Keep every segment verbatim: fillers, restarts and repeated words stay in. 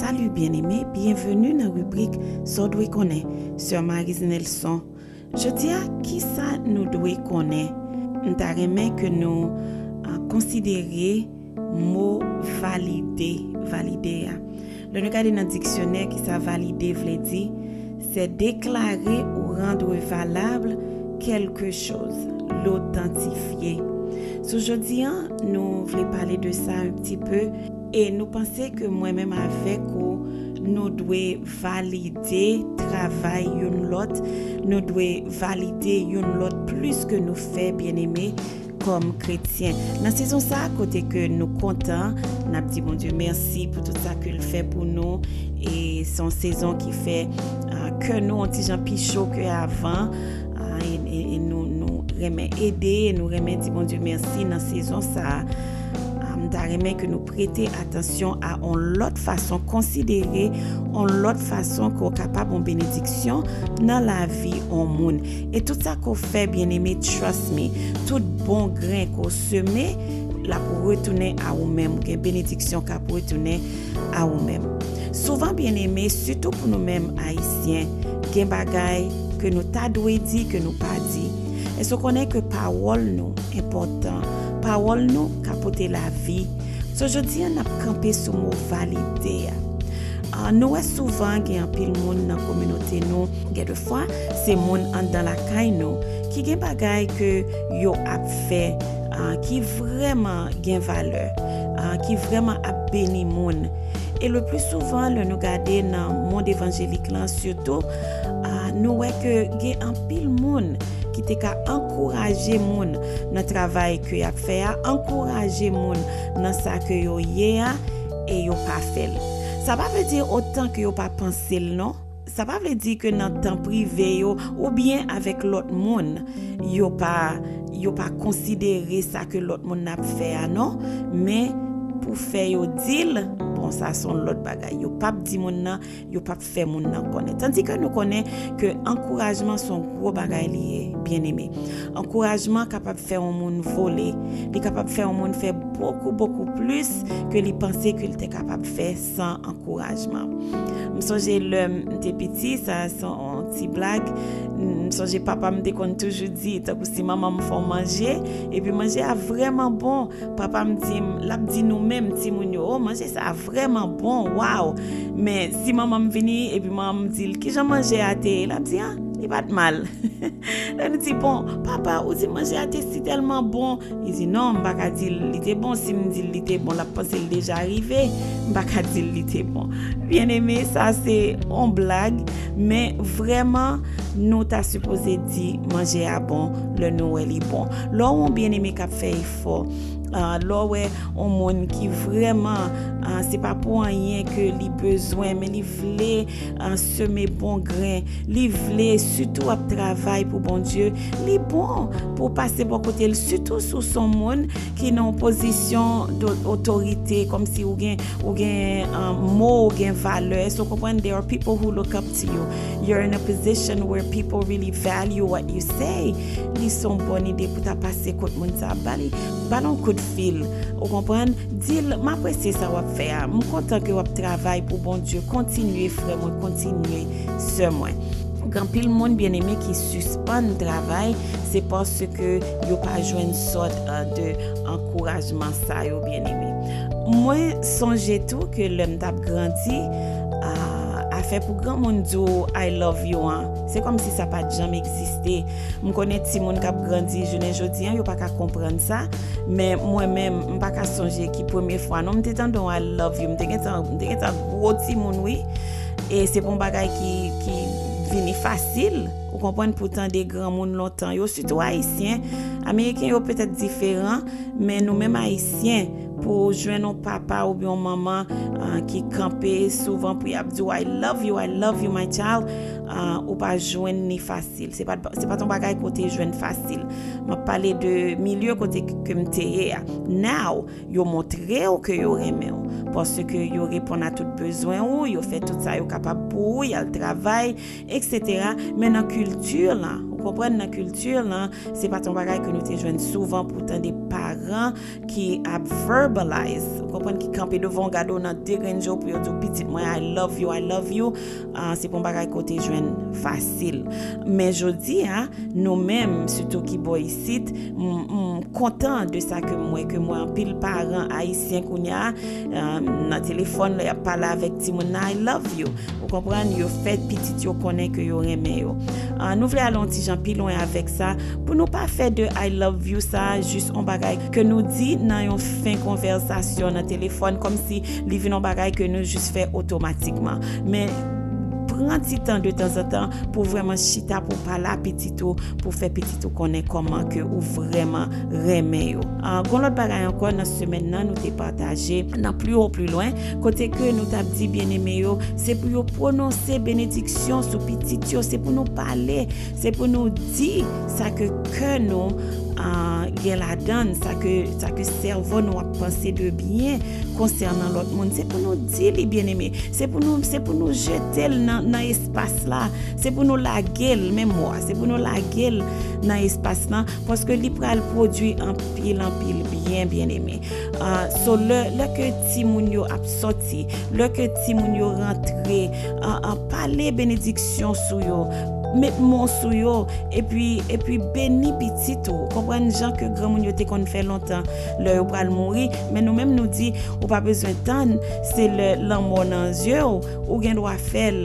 Salut bien-aimé, byenveni nan ribrik Sa w dwe konnen, Sè Marise Nelson. Jodi a, kisa nou dwe konnen? M ta renmen ke nou uh, konsidere mo valide, valide a. Lè nou gade nan diksyonè, kisa valide vle di? Se déclarer ou rendre valable quelque chose, l'authentifier. So jodi a, nou vle pale de sa un petit peu. E nou panse ke mwen menm avèk ou, nou dwe valide travay youn lòt, nou dwe valide youn lòt plis ke nou fè, byeneme, kòm kretyen. Nan sezon sa a, kote ke nou kontan, n ap di Bondye mèsi pou tout sa ke l fè pou nou. E se yon sezon ki fè uh, kè nou yon ti jan pi cho ke avan. Uh, e, e, e nou, nou renmen ede, nou renmen di Bondye mèsi nan sezon sa a. M ta renmen ke nou prete atansyon a yon lòt fason, konsidere yon lòt fason ke w kapab yon benediksyon nan lavi yon moun. E tout sa ke w fè, byeneme, trust me, tout bon gren ke w seme, l ap retounen a ou menm. Ou gen benediksyon k ap retounen a ou menm. Souvan, byeneme, sitou pou nou menm Ayisyen, gen bagay ke nou ta dwe di, ke nou pa di. Èske w konnen ke pawòl nou enpòtan? Pawòl nou ka pote lavi. So, jodi a, n ap kanpe sou mo valide a. Uh, nou wè souvan gen anpil moun nan kominote nou, gen de fwa, se moun anndan lakay nou, ki gen bagay ke yo ap fè, uh, ki vrèman gen valè, uh, ki vrèman ap beni moun. E le pli souvan, lè nou gade nan mond evanjelik lan, sitou, uh, nou wè ke gen anpil moun ki te ka ankouraje moun nan travay ke y ap fè a, ankouraje moun nan sa ke yo ye a, e yo pa fè l. Sa pa vle di otan ke yo pa panse l non. Sa pa vle di ke nan tan prive yo oubyen avèk lòt moun, yo pa, yo pa konsidere sa ke lòt moun nan ap fè a non. Men pou fè yo di l, bon, sa se yon lòt bagay. Yo p ap di moun nan, yo p ap fè moun nan konnen. Tandike nou konnen ke ankourajman se yon gwo bagay li ye, byeneme. Ankourajman kapab fè yon moun vole. Li kapab fè yon moun fè bokou, bokou plis ke li panse ke li te kapab fè san ankourajman. M sonje lè m te piti, sa se yon ti blag. M sonje papa m te konn toujou di, tankou si manman m fè w manje, epi manje a vrèman bon, papa m di m, l ap di nou menm timoun yo, o, manje sa vrèman bon, waw. Men si manman m vini, epi manman m di l, kijan manje a te ye? L ap di, a, li pa t mal. Lè nou di, bon, papa, ou di manje a te si tèlman bon. Li di, non, m pa ka di l li te bon. Si m di l li te bon, l ap panse l deja rive. M pa ka di l li te bon. Byeneme, sa se yon blag, men vrèman, nou ta sipoze di manje a bon lè nou wè li bon. Lè w yon byeneme k ap fè efò, ah, lè w wè yon moun ki vrèman, ah, se pa pou anyen ke li bezwen, men li vle, ah, seme bon gren, li vle sitou ap travay pou Bondye, li bon pou w pase bò kote l, sitou si w se yon moun ki nan yon pozisyon de otorite, kòmsi ou gen, ou gen, ah, mo, ou gen valè. So, w konprann, there are people who look up to you. You're in a position where people really value what you say. Li se yon bòn ide pou ta pase kot moun sa, ba li, ba l yon kout fil. Ou konprann? Di l, m apresye sa w ap fè a. M kontan ke w ap travay pou Bondye. Kontinye, frè mwen, kontinye, sè mwen. Gen anpil moun, byeneme, ki sispann travay, se paske yo pa jwenn sòt, ah, de ankourajman sa yo, byeneme. Mwen sonje tou ke lè m t ap grandi, ah, afè pou granmoun di w I love you an, se kòmsi sa pa t janm egziste. M konnen timoun k ap grandi jounen jodi an, yo pa ka konprann sa, men mwen menm, m pa ka sonje ki premye fwa non m te tande yon I love you. M te gentan, m te gentan gwo timoun, wi. E se pa yon bagay ki, ki vini fasil, ou konprann, pou tande granmoun lontan yo, sitou Ayisyen. Ameriken yo petèt diferan, men nou menm Ayisyen, pou w jwenn yon papa oubyen yon manman, ah, ki kanpe souvan pou y ap di w, I love you, I love you, my child, ah, ou pa jwenn ni fasil. Se pa, se pa t yon bagay ke w te jwenn fasil. M ap pale de milye kote ke, ke m te ye a. Now, yo montre w ke yo renmen w. paske yo reponn a tout bezwen ou, yo fè tout sa yo kapab pou ou, y al travay, et cetera. Men nan kilti lan, ou konprann, nan kilti lan, se pa t yon bagay ke nou te jwenn souvan pou tande paran ki ap verbalize, ou konprann, ki kanpe devan w, gade w nan de grenn je w pou yo di w, "Pitit mwen, I love you, I love you." Ah, se pa yon bagay ke w te jwenn fasil. Men jodi a, nou menm, sitou ki bò isit, m, m kontan de sa ke m wè, ke m wè anpil paran ayisyen kounye a, ah, nan telefòn, lè y ap pale avèk timoun nan, "I love you." Ou konprann? Yo fè pitit yo konnen ke yo renmen yo. Ah, nou vle ale yon ti jan pi lwen avèk sa, pou nou pa fè de "I love you" sa jis yon bagay ke nou di nan yon fen konvèsasyon nan telefòn, kòmsi li vin yon bagay ke nou jis fè otomatikman. Men, pran ti tan de tanzantan pou vrèman chita, pou pale a pitit ou, pou fè pitit ou konnen kòman ke ou vrèman renmen yo. Ah, gon lòt bagay ankò nan semèn nan, nou te pataje nan pli wo, pli lwen, kote ke nou t ap di byeneme yo, se pou yo pwononse benediksyon sou pitit yo, se pou nou pale, se pou nou di sa ke kè nou, ah, gen ladan l, sa ke, sa ke sèvo nou ap panse de byen konsènan lòt moun. Se pou nou di li, byeneme. Se pou nou, se pou nou jete l nan, nan espas la. Se pou nou lage l, menm mo a. Se pou nou lage l nan espas lan, paske li pral pwodui anpil, anpil byen, byeneme. Ah, so, lè, lè ke timoun yo ap sòti, lè ke timoun yo rantre, ah, ah, pale benediksyon sou yo, met mo sou yo, epi, epi beni pitit ou. Konprann jan ke granmoun yo te konn fè lontan, lè yo pral mouri, men nou menm nou di, ou pa bezwen tann, se lè lanmò nan zye w, ou gen dwa fè l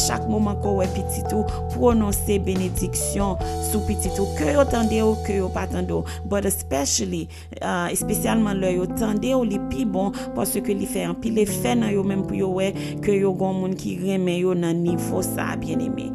chak moman ke w wè pitit ou, pwononse benediksyon sou pitit ou, ke yo tande w, ke yo pa tande w, but especially, ah, espesyalman lè yo tande w, li pi bon, paske li fè anpil efè nan yo menm pou yo wè ke yo gon moun ki renmen yo nan nivo sa a, byeneme.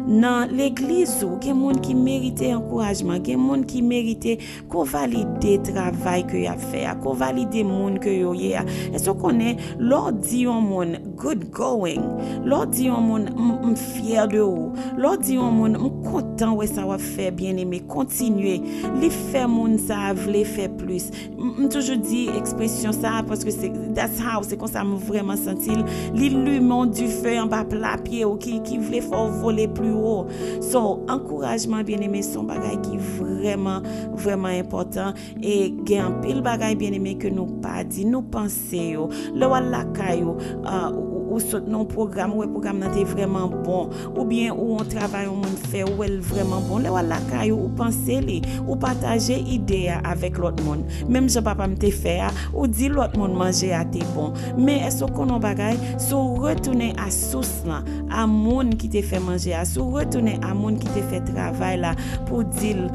Nan legliz ou, gen moun ki merite ankourajman, gen moun ki merite ke w valide travay ke y ap fè a, ke w valide moun ke yo ye a. Èske w konnen, lè w di yon moun, "Good going," lè w di yon moun, "M, m fyè de ou," lè w di yon moun, "M kontan wè sa w ap fè, byeneme, kontinye," li fè moun sa a vle fè plis. M, m toujou di ekspresyon sa a, paske se, that's how, se konsa m vrèman santi l. Li limen yon dife anba pla pye w ki, ki vle fè w vole pli wo. So, ankourajman, byeneme, se yon bagay ki vrèman, vrèman enpòtan. E gen anpil bagay, byeneme, ke nou pa di, nou panse yo. Lè w al lakay ou, ah, ou, ou, ou sot nan yon pwogram, ou wè pwogram nan te vrèman bon, oubyen ou yon travay yon moun fè, ou wè l vrèman bon. Lè w al lakay ou, ou panse li, ou pataje ide a avèk lòt moun. Menm jan papa m te fè a, ou di lòt moun manje a te bon. Men èske w konnen yon bagay? Si w retounen a sous lan, a moun ki te fè manje a, si w retounen a moun ki te fè travay la pou w di l,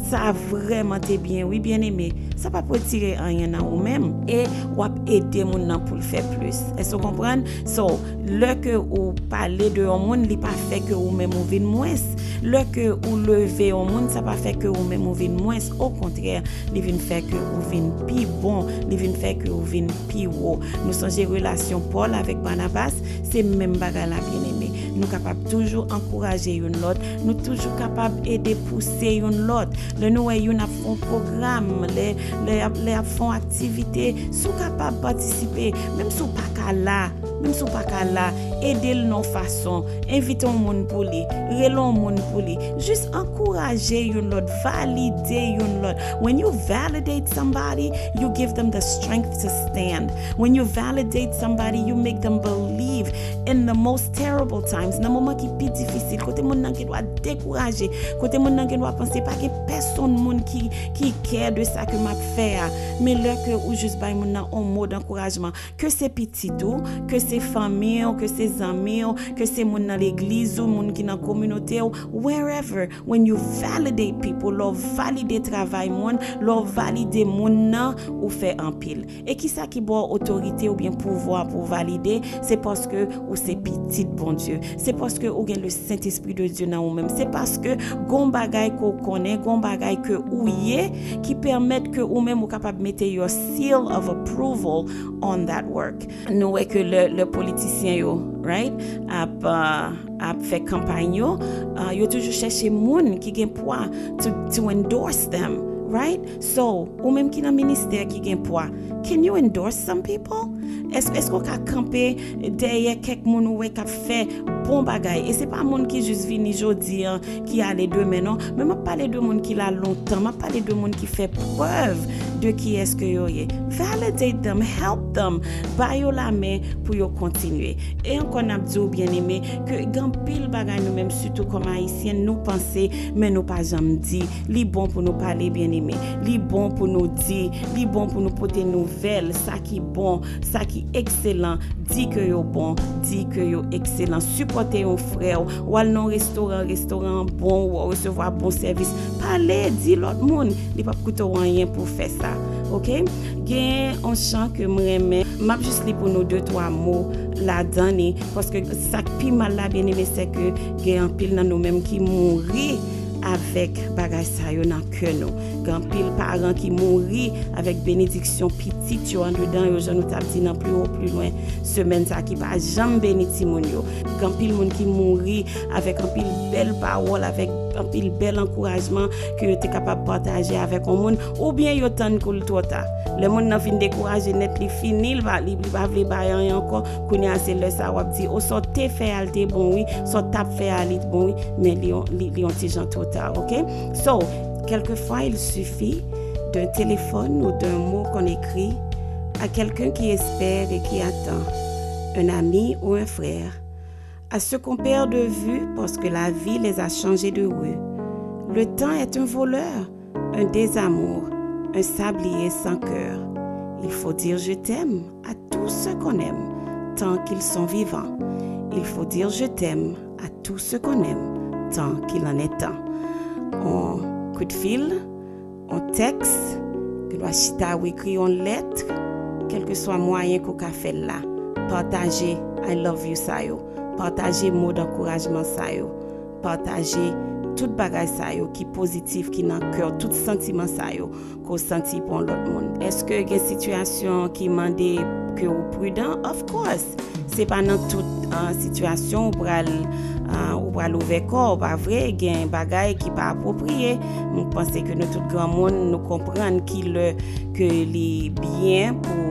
"Sa vrèman te byen, wi, byeneme," sa p ap retire anyen nan ou menm. E w ap ede moun nan pou l fè plis. Èske w konprann? So, lè ke ou pale de yon moun, li pa fè ke ou menm ou vin mwens. Lè ke ou leve yon moun, sa pa fè ke ou menm ou vin mwens. Okontrè, li vin fè ke ou vin pi bon, li vin fè ke ou vin pi wo. Nou sonje relasyon Pòl avèk Banabas, se menm bagay la, byeneme. Nou kapab toujou ankouraje youn lòt, nou toujou kapab ede pouse youn lòt. Lè nou wè youn ap fè yon pwogram, lè, lè y ap, lè y ap fè yon aktivite, si w kapab patisipe, menm si w pa ka la, menm si w pa ka la, ede l nan yon fason, envite yon moun pou li, rele yon moun pou li, jis ankouraje youn lòt, valide youn lòt. When you validate somebody, you give them the strength to stand. When you validate somebody, you make them believe in the most terrible times, nan moman ki pi difisil, kote moun nan gen dwa dekouraje, kote moun nan gen dwa panse pa gen pèsonn moun ki, ki kè de sa ke m ap fè a. Men lè ke ou jis bay moun nan yon mo dankourajman, ke se pitit ou, ke se fanmi w, ke se zanmi w, ke se moun nan legliz ou, moun ki nan kominote w, wherever, when you validate people, lè w valide travay moun, lè w valide moun nan, ou fè anpil. E kisa ki ba w otorite oubyen pouvwa pou w valide? Se paske ou se pitit Bondye. Se paske ou gen le Sentespri de Dye nan ou menm. Se paske gon bagay ke w konnen, gon bagay ke ou ye, ki pèmèt ke ou menm ou kapab mete your seal of approval on that work. Nou wè ke lè, lè politisyen yo, right, ap, uh, ap fè kanpay yo, uh, yo toujou chèche moun ki gen pwa to, to endorse them. Right? So, ou menm ki nan ministè ki gen pwa, can you endorse some people? Èske, èske w ka kanpe dèyè kèk moun ou wè k ap fè bon bagay? E se pa moun ki jis vini jodi an, ki ale demen, non. Men m ap pale de moun ki la lontan. M ap pale de moun ki fè prèv de kiyès ke yo ye. Validate them, help them, ba yo lamen pou yo kontinye. E ankò, n ap di w, byeneme, ke gen anpil bagay nou menm, sitou kòm Ayisyen, nou panse, men nou pa janm di. Li bon pou nou pale, byeneme. Li bon pou nou di. Li bon pou nou pote nouvèl, sa ki bon, sa ki ekselan. Di ke yo bon, di ke yo ekselan. Sipòte yon frè w. W al nan restoran, restoran an bon, ou resevwa bon sèvis. Pale, di lòt moun. Li p ap koute w anyen pou w fè sa. Oke? Gen yon chan ke m renmen. M ap jis li pou nou de twa mo ladan li, paske sa k pi mal la, byeneme, se ke gen anpil nan nou menm ki mouri avèk bagay sa yo nan kè nou. Gen anpil paran ki mouri avèk benediksyon pitit yo andedan yo, jan nou t ap di nan Pli wo, pli lwen semèn sa, ki pa janm beni timoun yo. Gen anpil moun ki mouri avèk anpil bèl pawòl, avèk anpil bèl ankourajman ke yo te kapab pataje avèk yon moun, oubyen yo tann kou l twò ta. Lè moun nan fin dekouraje nèt, li fini, li pa, li, li pa vle bay anyen ankò. Kounye a, se lè sa w ap di, o, sa w te fè a, l te bon, wi, sa w t ap fè a, li t bon, wi, men li, li, li yon ti jan twò ta, oke? So, quelquefois, il suffit d'un téléphone ou d'un mot qu'on écrit à quelqu'un qui espère et qui attend, un ami ou un frère, à ce qu'on perd de vue parce que la vie les a changés de rue. Le temps est un voleur, un désamour, un sablier sans cœur. Il faut dire je t'aime à tous ceux qu'on aime tant qu'ils sont vivants. Il faut dire je t'aime à tous ceux qu'on aime tant qu'il en est temps. On coup de fil, on tèks, ke w chita ou ekri yon lèt, kèlkeswa mwayen ke w ka fè l la. Pataje I love you sa yo. Pataje mo dankourajman sa yo. Pataje tout bagay sa yo ki pozitif, ki nan kè w, tout santiman sa yo ke w santi pou yon lòt moun. Èske gen sitiyasyon ki mande ke w pridan? Of course. Se pa nan tout, ah, sitiyasyon ou pral, ah, ou pral ouvè kò w, pa vre? Gen bagay ki pa apwopriye. Mwen panse ke nou tout granmoun, nou konprann ki lè ke li byen pou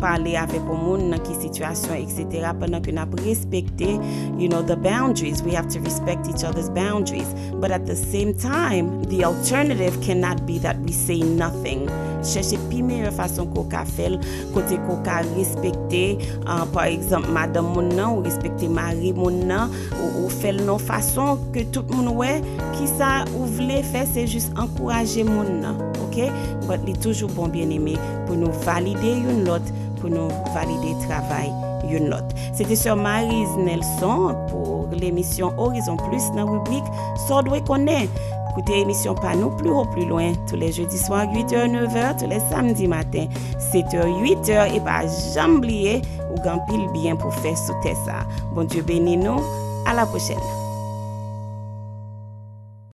pale avèk yon moun, nan ki sitiyasyon, et cetera, pandan ke n ap respekte, you know, the boundaries. We have to respect each other's boundaries. But at the same time, the alternative cannot be that we say nothing. Chèche pi meyè fason ke w ka fè l, kote ke w ka respekte, ah, pa egzanp, madanm moun nan, ou respekte mari moun nan, ou, ou fè l nan yon fason ke tout moun wè, kisa ou vle fè, se jis ankouraje moun nan, oke? But li toujou bon, byeneme, pou nou valide youn lòt, pou nou valide travay youn lòt. Se te sè Maryse Nelson pou lemisyon Horizon Plus nan ribrik Sa w dwe konnen. Koute emisyon pa nou Pli wo, pli lwen, tou lè jedi swa, uit è, nèf è, tou lè samdi maten, sèt è, uit è, e pa janm bliye, ou gen anpil byen pou fè sou tè sa. Bondye beni nou. A la pwochèn.